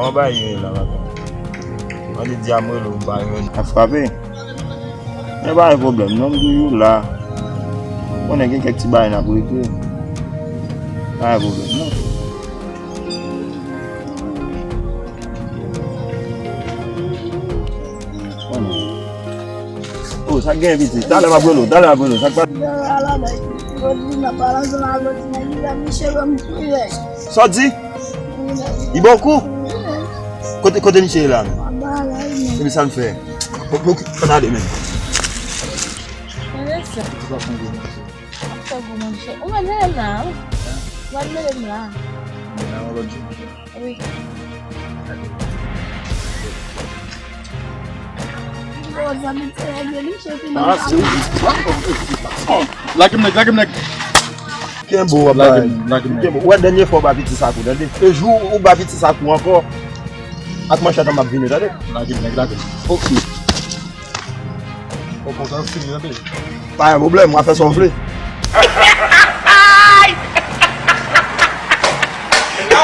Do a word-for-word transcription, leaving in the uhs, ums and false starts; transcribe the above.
Mwen bay yon la, papa. Mwen te di a m rele w, m pa jwenn. Ap frape? Men pa gen pwoblèm, non, m toujou la. Konnen gen kèk ti bagay n ap regle. Pa gen pwoblèm, non. Konnen. Oh, sa k gen, pitit? Talè m ap rele w, talè m ap rele w. Sa k pa... Sa w di? Li ba w kou? Kote, kote misye ye la menm? Epi sa n fè? Bon, bon, ann ale menm. Gade sa. Ou mèt mele m la, wi. Ou mèt mele m la. Wi. Ah, se ou ki... Lage m nèg, lage m nèg. Kenbe w ap bay. Lage m, lage m nèg. Kenbe w. Ou wè dènye fwa w ba piti sa kou, tande? E jou ou ba piti sa kou ankò, ak manchèt an m ap vini, tande? Lage m nèg, lage m. Ok. Bon, kontan fini, tande? Pa gen pwoblèm, w a fè sa w vle.